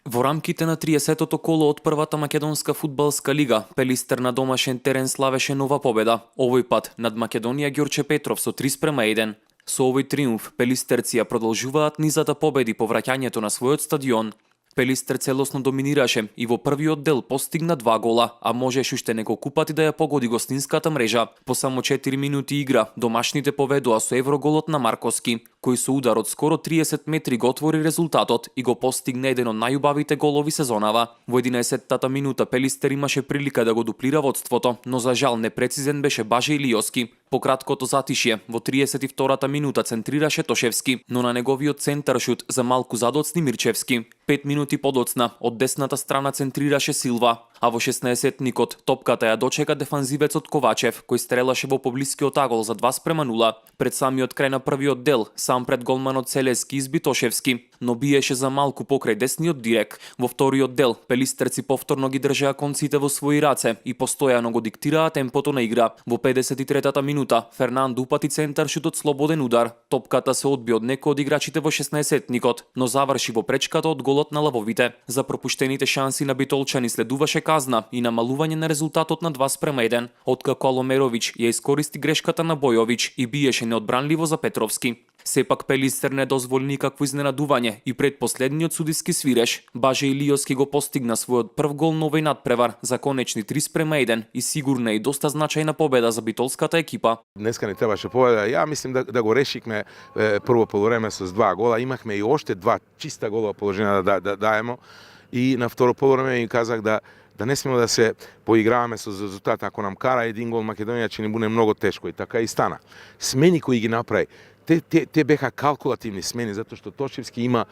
Во рамките на 30-тото коло од првата македонска фудбалска лига, Пелистер на домашен терен славеше нова победа, овој пат над Македонија Ѓорче Петров со 3:1. Со овој триумф, пелистерци ја продолжуваат низата победи по враќањето на својот стадион. Пелистер целосно доминираше и во првиот дел постигна 2 гола, а можеше уште неколку пати да ја погоди гостинската мрежа. По само 4 минути игра, домашните поведоа со евроголот на Марковски, кој со удар од скоро 30 метри го отвори резултатот и го постигне еден од најубавите голови сезонава. Во 11-тата минута Пелистер имаше прилика да го дуплира водството, но за жал непрецизен беше Баже Илиоски. По краткото затишје, во 32-та минута центрираше Тошевски, но на неговиот центаршут за малку задоцни Мирчевски. 5 минути подоцна, од десната страна центрираше Силва, а во 16-никот топката ја дочека дефанзивецот Ковачев, кој стрелаше во поблискиот агол за 2:0. Пред самиот крај на првиот дел, сам пред голманот Целески изби Тошевски, но биеше за малку покрај десниот дирек. Во вториот дел, пелистерци повторно ги држеа конците во своји раце и постојано го диктираа темпото на игра. Во 53-та минута, Фернандо упати центаршут од слободен удар. Топката се одби од некој од играчите во 16-никот, но заврши во пречката од голот на лавовите. За пропуштените шанси на битолчани следуваше казна и намалување на резултатот на 2:1, откако Аломерович ја искористи грешката на Бојович и биеше неодбранливо за Петровски. Сепак Пелистер не дозволи никакво изненадување и пред последниот судиски свиреш, Баже Илиоски го постигна својот прв гол на овој надпревар за конечни 3:1 и сигурна и доста значајна победа за битолската екипа. Днеска ни требаше победа. Ја мислим да го решикме прво полувреме со 2 гола. Имахме и още 2 чиста голова положена да даемо. И на второ полувреме им казах да не смеме да се поиграваме со резултат. Ако нам кара един гол Македонија ќе ни буде многу тешко и така и стана. Смени кои ги направи, те беха калкулативни смени, затоа што Тошевски има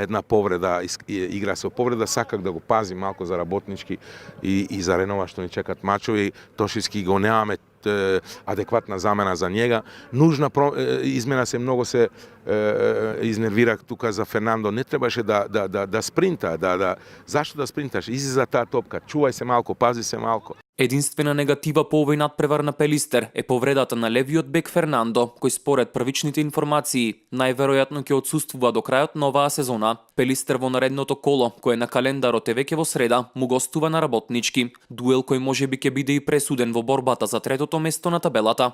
една повреда, игра со повреда, сакак да го пази малку за работнички и за Ренова што ни чекат мачови. Тошевски го немаме адекватна замена за njega. Нужна измена многу се изнервирах тука за Фернандо. Не требаше да спринта, зашто да спринташ? Изи за таа топка, чувај се малку, пази се малку. Единствена негатива по овој надпревар на Пелистер е повредата на левиот бек Фернандо, кој според првичните информации најверојатно ќе отсуствува до крајот на оваа сезона. Пелистер во наредното коло, кој е на календарот е веќе во среда, му гостува на работнички, дуел кој можеби ќе биде и пресуден во борбата за третото место на табелата.